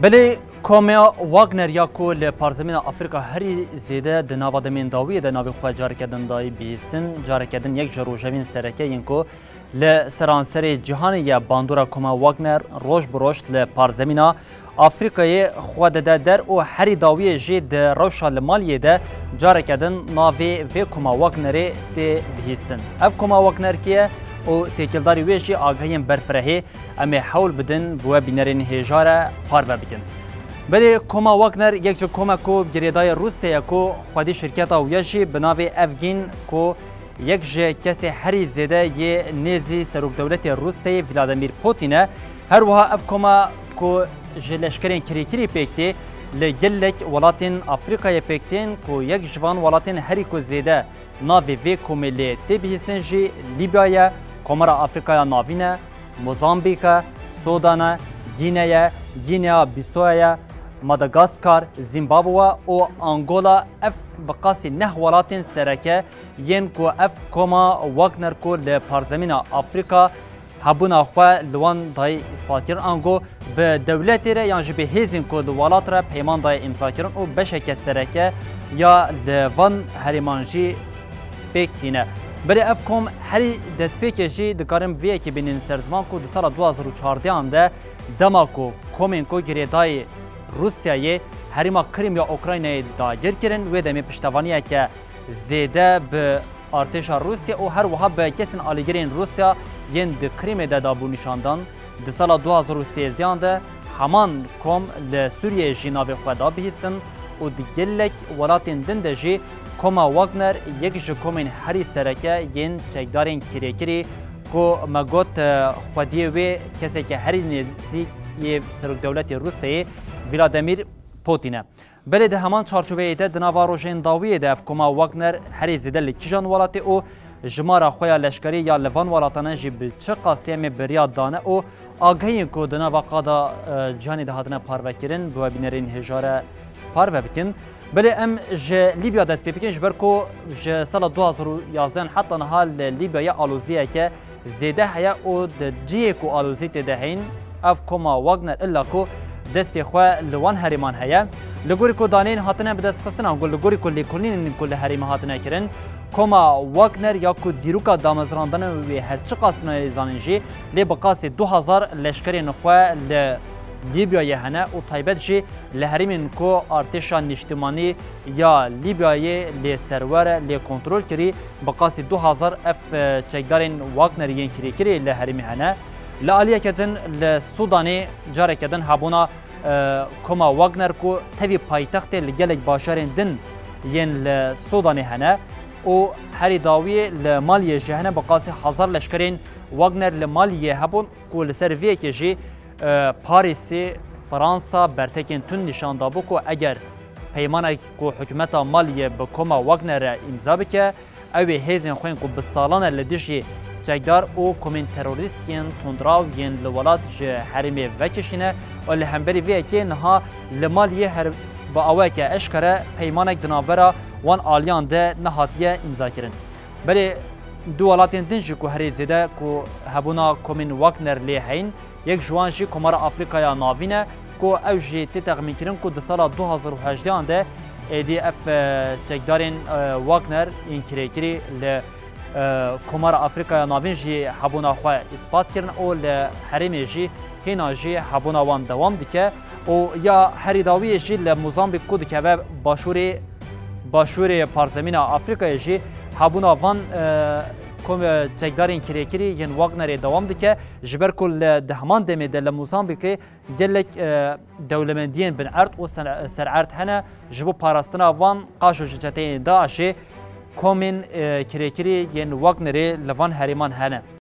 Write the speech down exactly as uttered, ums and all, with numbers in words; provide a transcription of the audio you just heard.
Belê, koma Wagner ya ku li parzemîna Afrîka herî zêde di nava demên dawiyê de navê xwe careke din dayî bihîstin, careke din yek ji rojevên sereke yên ku li seranserê cîhanê ye bandora koma Wagner roj bi roj li parzemîna Afrîkayê xwe dide der û herî dawiyê jî di rewşa li Maliyê de careke din navê vê koma Wagnerê tê bihîstin. Ev koma Wagner kî ye û têkildarî wê jî agahiyên berfirehê em ê hewl bidin bi we bînerên hêja re parve bikin. Belê koma Wagner yek ji koma ku girêdayê Rûsyayê ye ku xwedî şirketa wî ye jî bi navê Evgin ku yek ji kesê herî zêde yê nêzî serokdewletê Rûsyayê Vladimir Putin e. Her wiha ev koma ku ji leşkerên kirêkirî pêk tê, li gelek welatên Afrîkayê pêk tên ku yek ji van welatên herî ku zêde navê vê komê lê tê bihîstin jî Lîbya ye, Komara Afrîkaya Navîn e, Mozambîk e, Sudan e, Gîne ye, Gîneya Bîsoya ye, Madagaskar, Zimbabwe û Angola. Ev bi qasî neh welatên sereke yên ku ev koma Wagner ku li parzemîna Afrîka hebûna xwe li wan dayê îspat kirin, ango bi dewletê re yan jî bi hêzên ku li welat re peyman dayê îmza kirin û beşeke sereke ya li van herêman jî pêk tîne. Belê ev kom herî destpêkê jî dikarin bi vê yekê bînin ser ziman ku di sala du hazar û çardeh de dema ku komên ku girêdayî Rûsyayê herêma Krim ya Ukraynayê dagir kirin, wê demê piştevaniyeke zêde bi artêşa Rûsya û her wiha bi kesên alîgirên Rûsya yên di Krîmê de dabû nîşandan. Di sala du hazar û sêzdeh de heman kom li Sûriyeyê jî navê xwe da bihîstin û di gelek welatên din de jî koma Wagner yek ji komên herî sereke yên çekdarên kirêkirî ku me got, e, xwediyê wê keseke herî nêzîk yê serokdewletê Rûsyayê Vladimir Putin e. Belê di heman çarçoveyê de di nava rojên dawiyê de ev koma Wagner herî zêde li kîjan welatê û jimara xwe ya leşkerî ya li van welatane jî bi çi qasî em ê bi riya dane û agahiyên ku di nava qada, e, cîhanê de hatine parvekirin bi we bînerên hêja re parve bikin. Belê em ji Lîbya dest pê bikin, ji ber ku ji sala du hazar û yazdeh heta niha li Lîbyayê aloziyeke zêde heye û di cihê ku alozî tê de heyîn, ev koma Wagner illa ku destê xwe li wan herêman heye. Li gorî ku daneyên hatine bidestxistin, ango li gorî ku lêkolînên ku li herêmê hatine kirin, koma Wagner ya ku dîroka damezrandina wê her çiqas nayê zanîn jî, lê bi qasî du hezar leşkerên xwe li Lîbyayê hene û taybet jî li herêmên ku artêşa nîştimanî ya Lîbyayê lê serwer e, lê kontrol kirî, bi qasî du hezar ev, e, çekdarên Wagnerî yên kirêkirî li herêmê hene. Li aliyeke din li Sûdanê careke din hebûna, e, koma Wagner ku tevî paytextê li gelek bajarên din yên li Sûdanê hene û herî dawiyê li Maliyê jî hene, bi qasî hezar leşkerên Wagner li Maliyê hebûn. Ku li ser vê yekê jî, e, Parîsê Fransa bertekên tund nîşan dabû ku eger peymanek ku hikûmeta Maliyê bi koma Wagner re îmza bike, ew ê hêzên xwe yên ku bi salan e li dijî çekdar û komên terorîst yên tundraw yên li welat ji herêmê vekişîne û li hemberî vê yekê niha li Maliyê her bi awayeke eşkere peymanek di navbera wan aliyan de nehatiye îmzakirin. Belê du welatên din jî ku herî zêde ku hebûna komên Wagner lê heyîn, yek ji wan jî Komara Afrîkaya Navîn e ku ew jî tê texmînkirin ku di sala du hazar û hejdeh de êdî ev, e, çekdarên, e, Wagner yên kirêkirî li, e, Komara Afrîkaya Navîn jî hebûna xwe îspat kirin û li herêmê jî hêna jî hebûna wan dewam dike û ya herî dawiyê jî li Mozambîk ku dikeve başûrê, başûrê parzemîna Afrîkayê jî hebûna van, e, kom-, e, çekdarên kirêkirî yên Wagnerê dewam dike, ji ber ku li, di heman demê de li Mozambîkê gelek, e, dewlemendiyên binerd û sen-, sererd hene, ji bo parastina van qaşo ji çeteyên DAIŞê komên, e, kirêkirî yên Wagnerê li van herêman hene.